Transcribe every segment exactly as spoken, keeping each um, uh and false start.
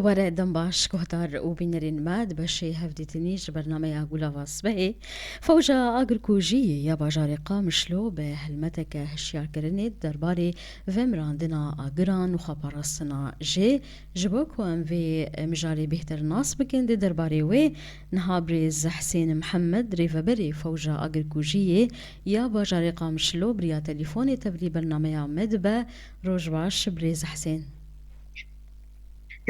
Were dem baş guhdar û bînerên me di beşê hevdîtinî ji bernameya Gulava Sibehê. Fewja agirkujiyê ya bajarê Qamişlo bi helmeteke hişyarkirinê di derbarê vemirandina agiran û xweparastina jê, ji bo ku em vê mijarê bêhtir nas bikin, di derbarê wê niha birêz Hesên Mihemed, rêveberê Fewja Agirkujiyê ya bajarê Qamişlo bi riya telîfonê tevlî bernameya me dibe. Roj baş, birêz Hesên.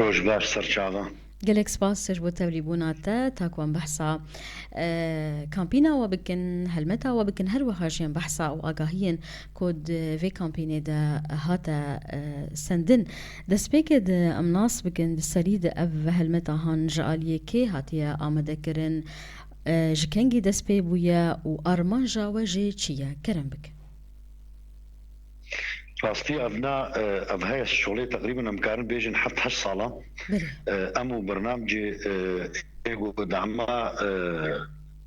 Roj baş, ser çava. Gelek spas ji bo tevlîbûna te. Ta ku em behsa, e, kampîna we bikin, helmeta we bikin, her wiha jî em behsa û agahiyên ku di vê kampînê de hate, e, sendin. Destpêkê de em nas bikin, di serî de ev helmeta han ji aliyê kê hatiye amadekirin, e, ji kengî dest pê bûye û armanca we jê çi ye? Kerem bikin. Rastî ev na, e, ev heye şolê teqrîben em karin bêjin heft heşt sala. Belê. E, em û bernamcê, e, ê ku dema, e,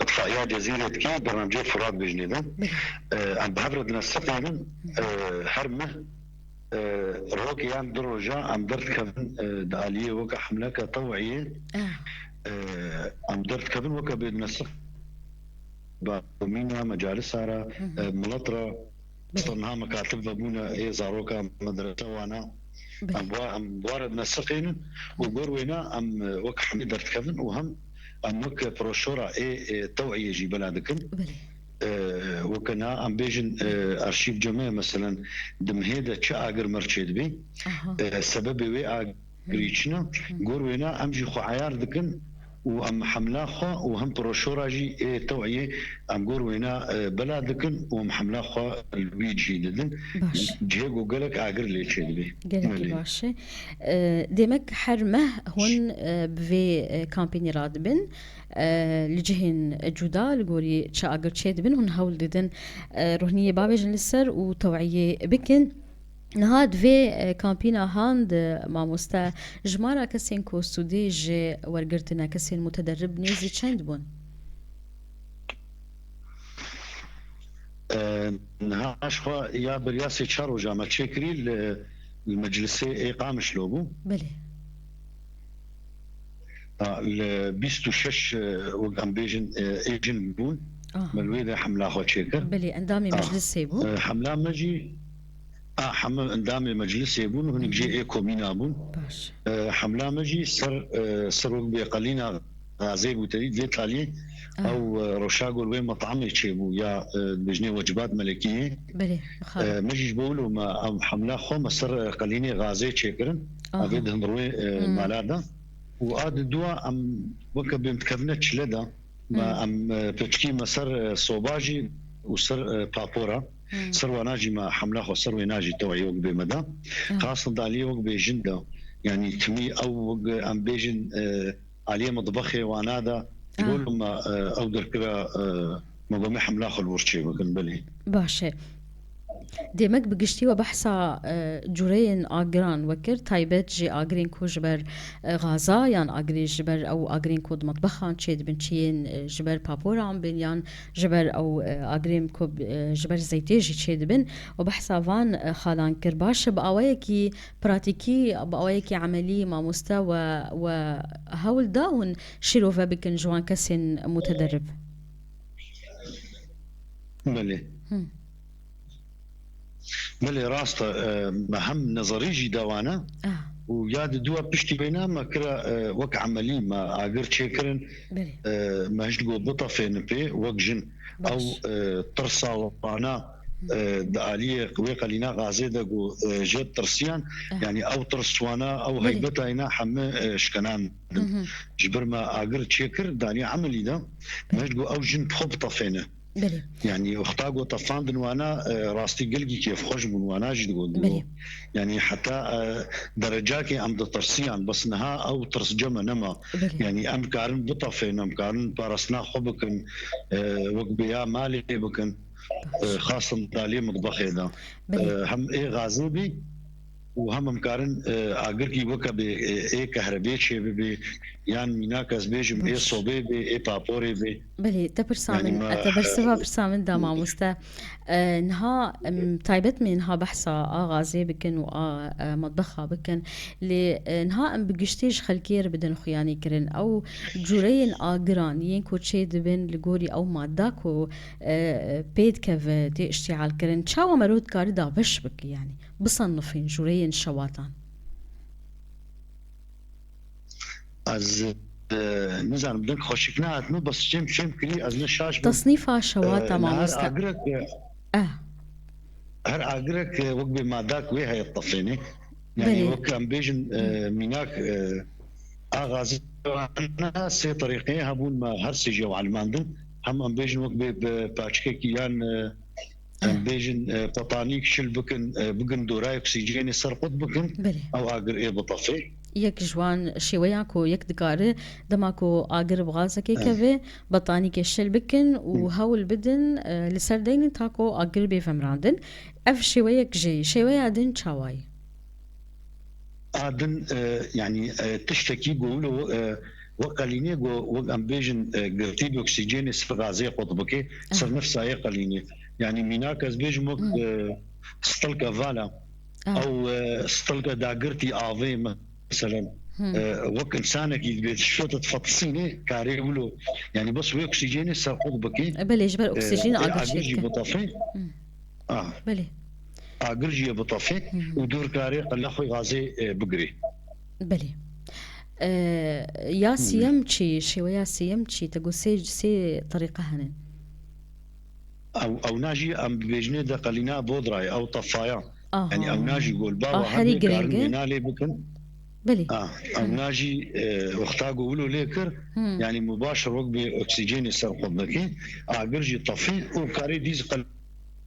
itfaiya Cezîrê dikî, bernamcê Furat bêjinê de. Belê. E, em bi hev re dineseqînin, e, her meh, e, rokê yan du roja em derdikevin, e, di aliyê weke hemleke tewiyê. Ah. E, em derdikevin weke bê dineseq. Ba komîna, mecalisa re, Hı hı. e, milet re, Belê. Niha mekatib vebûne ê zaroka medrese wana. Belê. Em wa, em wa re dineseqînin û Hı. gor wêna em, e, wek hemî derdikevin û hem em wek proşora ê, ê tewiyê jî bela dikin. Belê. E, weke niha em bêjin, e, arşîv cemê, meselen, di mihê de çi agir mir çêdibî, Aha. e, sebebê wê agirî çi ne? Hı. Gor wêna em jî xwe eyar dikin û em hemla xwe û hem proşora jî ê tewiyê em gor wêna, e, bela dikin û em hemla xwe li wî cî didin. Baş. Cihê ku gelek agir lê çêdibê. Gelekî Belê. baş e. E, demek her meh hûn, e, bi vê, e, kampînê radibin, e, li cihên cuda li gorî çi agir çêdibin, hûn hewl didin, e, ruhniyê bavêjin li ser û tewiyê bikin. Niha di vê, e, kampîna han de, mamoste, jimara kesên ku sûdê ji wergirtine, kesên mutedarib nêzî çend bûn? E, niha ji xwe ya beriya sê çar roja me çêkirî li, li meclisê ê Qamişlo bû. Belê. Ha, li bîst û şeş, e, wek em bêjin, e, ê jin bûn. Aha. Me li wê de hemla xwe çêkir. Belê, endamê Ha. meclisê bû. E, hemla me jî, a, hemû endamê meclisê bûn, hinek jê Hı hı. ê komîna bûn. Baş. E, hemla me jî ser, e, ser wek bê qelîna gazê bû, te dî vê taliyê. Ah. Ew, e, roşa gor wê metamê çêbû ya, e, dibêjinê wecibat melekiyê. Belê, xwe. E, me jî ji bo wilo me ev hemla xwe me ser, e, qelînê gazê çêkirin. Aha. Ev ê di hundirwê, e, Hmm. mala de. Û a di dua em weke bêm dikevine çile de. Me Hmm. em, e, piçkî me ser, e, soba jî û ser, e, papora. Hmm. Ser wana jî me hemla xwe ser wêna jî teweyê wek bê me de. Ah. Xasin daliyê wek bê jin de. Yanî timî ew wek em bêjin, e, aliyê mitbexê wana de. Ah. Gol me, e, ew derkira, e, me gomê hemla xwe li wir çê bikin, belê. Baş e. Demek bi giştî we behsa, e, cûreyên agiran we kir, taybet jî agirên ku ji ber, e, gaza yan agirê ji ber ew agirên ku di metbexan çêdibin, çi yên, e, ji ber paporan bin yan ji ber ew, e, agirên ku, e, ji ber zeytê jî çêdibin û behsa van, e, xalan kir. Baş e, bi awayekî pratîkî, bi awayekî emelî mamoste we, we hewl da hûn şîrove bikin ji wan kesên mutedarib? Belê. Hı. Belê, rast e, e, me hem nezerî jî da wana Ah. û ya di dua piştî wêna me kira, e, wek emelî me agir çêkirin, Belê. e, me hişt got bitefênin pê wek jin. Baş. Ew, e, tirsa wana, Hı. e, di aliyê wê qelîna gazê de ku, e, jê tirsiyan, Ah. yanî ew tirs wana, ew Belê. heybeta êna heme, e, şikenan. Hı hı. Ji ber me agir çêkir, di aliyê emelî de, me ji got ew jin bi xwe bitefêne. Belê. Yanî wexta got tefandin wana, e, rastî gelkî kêfxweş bûn, wana jî digot. Belê. Yanî heta, e, derecakê em ditirsiyan, bes niha ew tirs cem me nema. Belê. Yanî em karin bitefên, em karin parastina xwe bikin, e, wek bêya malê bikin, e, Baş. xasin dalê mitbexê de. Belê. E, hem ê gazê bî, û hem em karin, e, agirkî weke bê, e, ê kehrebê çê bibê, yan mînak ez bêjim ê Baş. sobê bê, ê paporê bê. Belê, te pirsa Yanî min, me, e, te bersiva e, pirsa min da, mamoste. E, niha, em, taybet me niha behsa a gazê bikin û a, e, matbexa bikin. Lê, e, niha em bi giştî ji xelkê re bidin xuyanî kirin. Ew cûreyên agiran yên ku çê dibin li gorî ew madda ku, e, pê dikeve tê îştîal kirin. Çawa mero dikarî dabeş bike, yanî bisanifîn cûreyên şewatan? Ez, e, nizanim, deng xweşik nehatime, bes çêm, çêm kirî, ez ne şaş bim. Tasnîfa şewata, E, nahar mamoste. agirek, e, Eh. her agirek, e, wek bê madak wê heye tefênê. Yani Belê. wek em bêjin, e, Hı. mînak, e, a gazê sê terîqeyê hebûn me her sê jî ew elmandin. Hem em bêjin wek bê, bi paçikekî yan, e, em Eh. bêjin, e, petanîk şil bikin, e, bigin dorayê oksîjenê ser qut bikin, Belê. ew agir ê bitefê. Yek ji wan şêweya ku yek dikare dema ku agir bi gazekê Eh. keve, betanîkê şil bikin û Hı. hewl bidin, e, li ser deynin ta ku agir bê vemirandin. Ev şêweyek jê ye. Şêweya din çawa ye? A din, e, yanî, e, tiştekî ku wilo, e, wek qelînê ku wek em bêjin, e, girtî bi oksîjenê ser gazê qut bike, Ah. ser nifsa yê qelînê. Yanî mînak ez bêjim wek, Hmm. e, stilke vala. Ah. Ew, e, stilke dagirtî avê me-, meselen, Hmm. e, wek insanekî dibê diştote difetisînê karê wilo. Yanî bes wê oksîjenê ser qut bike. E, belê, ji ber E, oksîjen e, agir agir jî çêdike. Bitefê. Hmm. Ah. Belê. Agir jî ye bitefê Hı hı. û dûr karê qelina xwe gazê, e, bigirê. Belê. E, ya Hı. siyem çi? Şêweya siyem çi? Te got sê, sê terîqe hene. Ew, ew na jî em bibêjinê de qelîna bodrayê, ew tefaya. Aha. Yani ew na jî gol bawa Ah, herî hemê karin girîng e. wêna lê bikin. Belê. Ah, ew Hı. na jî, e, wexta ku wilo lê kir, Hı. yani mubaşir wek bê oksîjenê ser xwe dike, agir jî tefî û karê dîz qel-,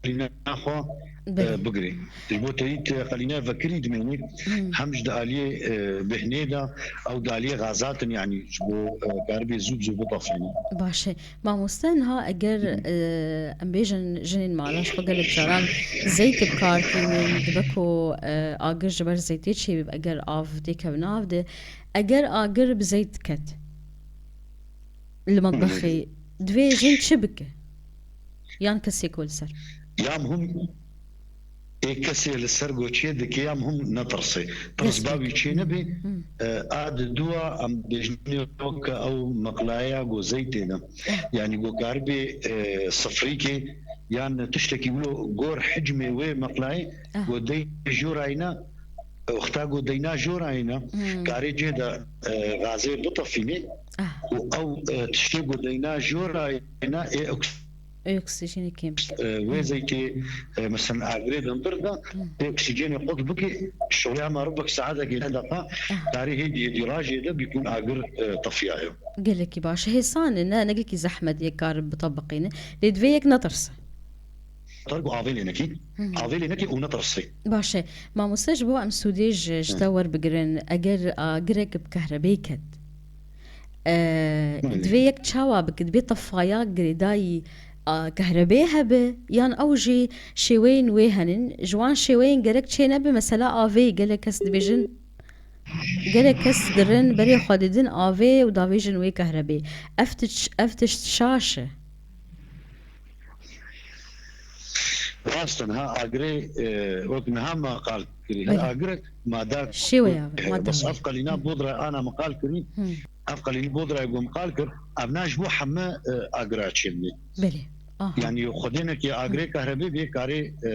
qelîna xwe, Belê. e, bigirê. Ji bo teyî te qelîna vekirî dimênî, Hmm. hem ji di aliyê, e, behnê de, ew di aliyê gazat in, yanî ji bo, e, karibê zû bi zû bitefêne. Baş e. Mamoste, niha eger, Hmm. e, em bêjin jinên mala ji xwe gelek caran zeyt bi kar tînin, dibe ku, e, agir ji ber zeytê çêbî, eger av têkevin av de, eger agir bi zeyt ket, li metbexê, divê jin çi bike? Yan kesê ku li ser? Ya muhim ê kesê li ser goçiyê dike ya muhim netirse. Tirs Dest bavî pê. çê nebe, Hmm. e, a di dua em bêjinê weke ew meqlayeya go zeytê de. Eh. Yani go karibê, e, sifrîkê yan tiştekî wilo gor hicmê wê meqlayê Ah. go dey jorayî ne, wexta ku deyna jorayî ne, Hmm. karê cê de, e, gazê bitefînê Ah. û ew, e, tiştê ku deyna jorayî ne, ê oks-, Ê oksîjenê kêm. e, wê Hmm. zeytê, e, mesela agirê din bir de, Hmm. ê oksîjenê qut bike, şoya me ribik saetekê ne deqa, Ah. karê hêdî hêdî rajê de bîkûn agir, e, tefiyaye. Gelekî baş. Hêsan e, ne, ne gelekî zehmet yek kar bitebiqîne. Lê divê yek netirse. Tar ku avê lê nekî, Hı hı. avê lê nekî û netirse. Baş e. Mamoste, ji bo em sûdê ji, ji Hı. te werbigirin, eger agirek bi kehrebê ket, e, Hı. divê yek çawa bike? Divê tefaya girêdayî, a, kehrebê hebe, yan ew jî şêweyên wê henin? Ji wan şêweyên gerek çê nebe, mesela avê, gelek kes dibêjin, Gelek kes dirin berê xwe didin avê û davêjin wê kehrebê. Ev tişt, ev tişt şaş e. Rast in, ha agirê, e, wek niha me qal kirî. Her Belê. agirek madak Şêweya, e, madak. Bes ev qelîna Hmm. bodra ana me qal kirî. Hmm. Ev qelînî bodra ku me qal kir, ev na ji bo heme, e, agira çêdibê. Belê. Aha. Yani xwedênekê agirê Hmm. kahrebê bê karê, e,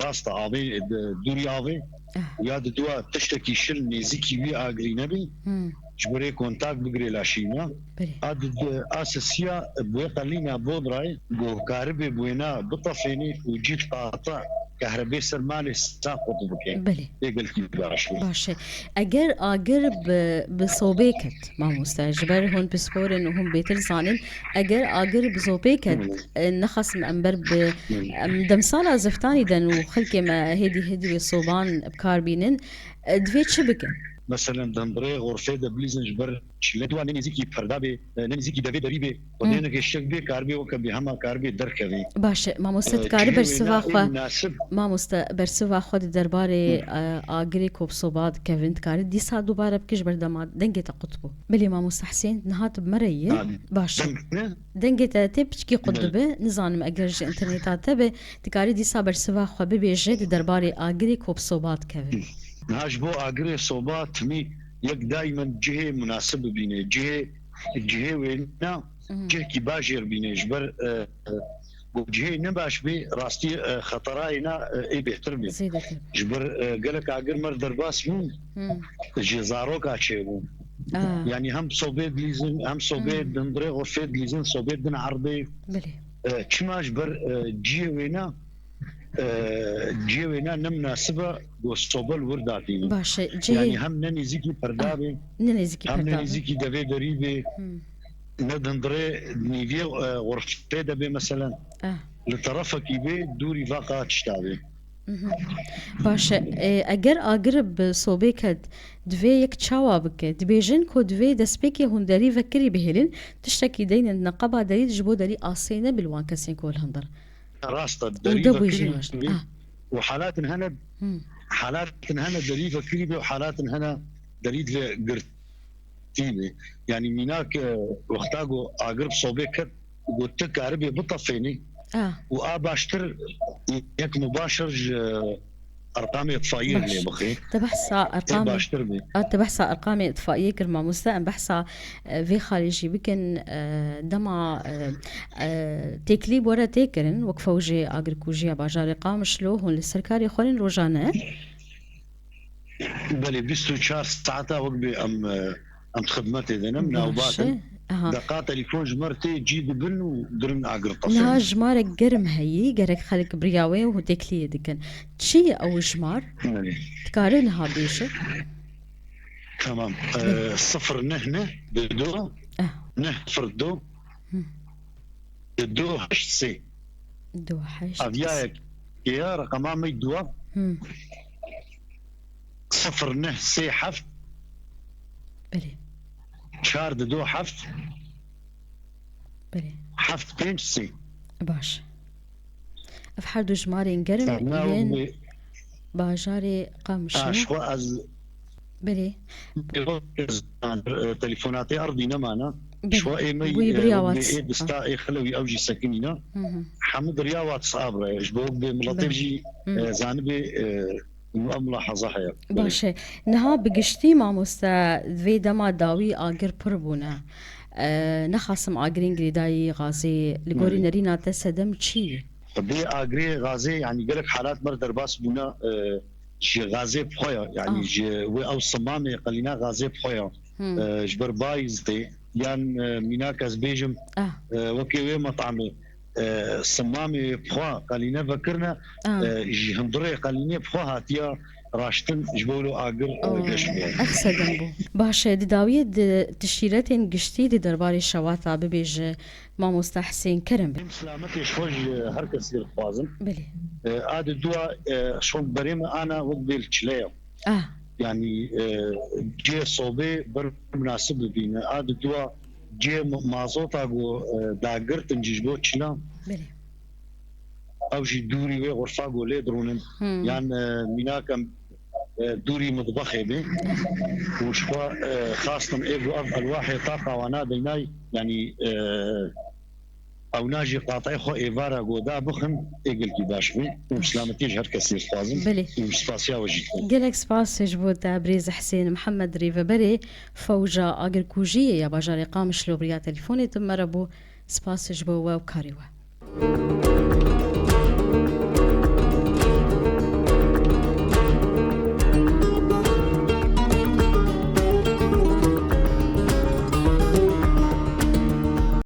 rasta avê, e, di dûrî avê. Ah. Ya di dua tiştekî şil nêzîkî wî agirî nebî. Hmm. Ji bo rê kontak bigirê laşîna. Belê. A di, di, a sisiya bi wê qelîna bodrayê ku karibê bi wêna bitefênê û cît qata kahrebê ser malê saqot bike. Belê. Ê gelkî baş bû. Baş e. Eger agir bi, bi sobê ket, mamoste, ji ber hûn pispor in û hûn bêtir zanin, eger agir bi sobê ket, Hmm. e, nexasim em ber bi, Hmm. em demsala ziftanî den û xelkê me hêdî hêdî wê soban bi kar bînin, e, divê çi bikin? Meselen di hundirê xurfê de bilîzin ji ber çile dua ne nêzîkî perda bê, e, ne nêzîkî devê derî bê. Xwedê Hmm. neke şek bê, karibê weke bê hema karibê derkevê. Baş e, mamoste, E, tu karî cihê wê bersiva na xwe, ê münasib. Mamoste, bersiva xwe di derbarê, Hı. e, agirê ku bi soba dikevin, tu karî dîsa dubare bikî ji ber dema dengê te qut bû. Belê mamoste Hesên, niha tu bi me re yî? Ha, Baş e. deng ne? Dengê te tê piçkî qut Belê. dibe, nizanim eger ji înterneta te be, tu karî dîsa bersiva xwe bibêje di derbarê agirê ku bi soba dikevin. Niha ji bo agirê soba timî yek daîmen cihê munasib bibîne. Cihê, cihê wêna Mhm. cihekî baş jê re bîne. Ji ber, e, e, ku cihê ne baş bê, rastî, e, xeterayê na, e, ê bêhtir bê. Zêdetir. Ji ber, e, gelek agir mer derbas bûn, Hmm. ji zaroka çêbûn. Ah. Yanî hem sobê dilîzin, hem sobê Hmm. di hundirê xurfê dilîzin, sobê din erdê. Belê. E, çima ji ber, e, cihê wêna, e, cihê wêna ne minasib e, ku sobe li wir datînin. Baş e, cihê Yanî hem ne nêzîkî perda Ah, bê, ne nêzîkî hem ne perda bê. nêzîkî devê derî bê, Hmm. ne di hundirê nîviyê, e, xurfê de bê meselen. Ah. Li terefekî bê, dûrî veqa tişta bê. Mhm. Baş e, e, eger agir bi sobê ket, divê yek çawa bike? Dibêjin ku divê destpêkê hûn derî vekirî bihêlin, tiştekî deynin di neqeba derî de ji bo derî asê nebe li wan kesên ku li hundir. Rast e, Û derî de bû vekirî jî rast. bê. Ah. Û halatin hene, Hmm. halatin hene derî vekirî bê û halatin hene derî li girtî bê. Yanî mînak, e, wexta ku agir bi sobê ket, ku tu karibê bitefênî Ah. û a baştir yek mubaşir ji erqamê itfaiyê Baş. lê bixê. Te behsa Ê erqamê, baştir bê. a, te behsa erqamê itfaiyê kir mamoste, em behsa, e, vê xalê jî bikin, e, dema, e, e, têkilî bi we re tê kirin, wek fewjê agirkujiya bajarê Qamişlo, hûn li ser karê xwe in rojane? Belê, bîst û çar saeta wek bê em, e, em di xidmetê de ne, em Baş navbat e. in. Aha. Deqa telefon ji me re tê cî dibin û dirin agir Niha tefên. jimarek germ heyî, gerek xelk bi riya wê û têkiliyê dikin. Çi ye ew jimar? Belê. Dikare niha bêje? Tamam. Belê. E, sifir neh neh du du, Ah. neh sifir du, Hı. du du heşt sê. Du heşt Ev ya sê. yek ya, reqema me dua. Hı. Sifir neh sê heft. Belê. Çar du du heft. Belê. Heft pênc sê. Baş. Ev her du jimarên germ Serna yên wê bajarê Qamişlo. Ha, ji xwe ez Belê. Telefonatê erdî nemana. Belê. Ji xwe ê me, Bûyî e, biriya wek bê WhatsApp. ê dista ê xelewî ew jî sekinîna. Hı hı. Hemû di riya WhatsApp re. Ji bo wek bê miletê Belê. jî, Hı. e, zanibê, e, Û ev milahaza heye. Baş e. Niha bi giştî mamoste, vê dema dawî agir pir bûne. E, nexasim agirên girêdayî, gazê, li gorî Hmm. nerîna te sedem çi ye? Vê agirê gazê, yanî gelek halat mer derbas bûne, e, ji gazê bi xwe ya, yanî Ah. ji wê ew simamê qelîna gazê bi xwe ya. Hmm. E, ji ber bayî zê, yan, e, mînak ez bêjim, Ah. e, wekê wê metamê, e, simamê bi xwe qelîne vekirine, Ah. e, ji hundirê qelînê bi xwe hatiya raştin ji bo wilo agir, e, Oh, geş bû. Ev sedem bû. Baş e, di dawiyê di, di şîretên giştî di derbarê şewata bibêje mamoste Hesên Kerem be. Em silametê ji xwe ji her kesî dixwazim. Belê. E, a di dua, e, şon berê me ana wek bê li çile ye. Ah. Yanî, e, cihê sobê ber munasib bibîne. A di dua cihê ma-, mazota ku, e, dagirtin jî ji bo çila. Belê. Ew jî dûrî wê xurfa ku lê dirûnin. Hmm. Yan, e, mînak em, e, dûrî mitbexê bê. Û ji xwe, e, xastin ê ku ev elwahê taqa wana deynay, yanî, e, Ew na jî qatayê xwe êvara goda bixin, ê gelkî baş bê. Û bi silametiyê ji her kesî dixwazim. Belê. Û spasiya we jî dikim. Gelek spas ji bo te birêz Hesên Mihemed, rêveberê Fewja Agirkujiyê ya bajarê Qamişlo, bi riya telefonê tu bi me re bû. Spas ji bo we û karê we.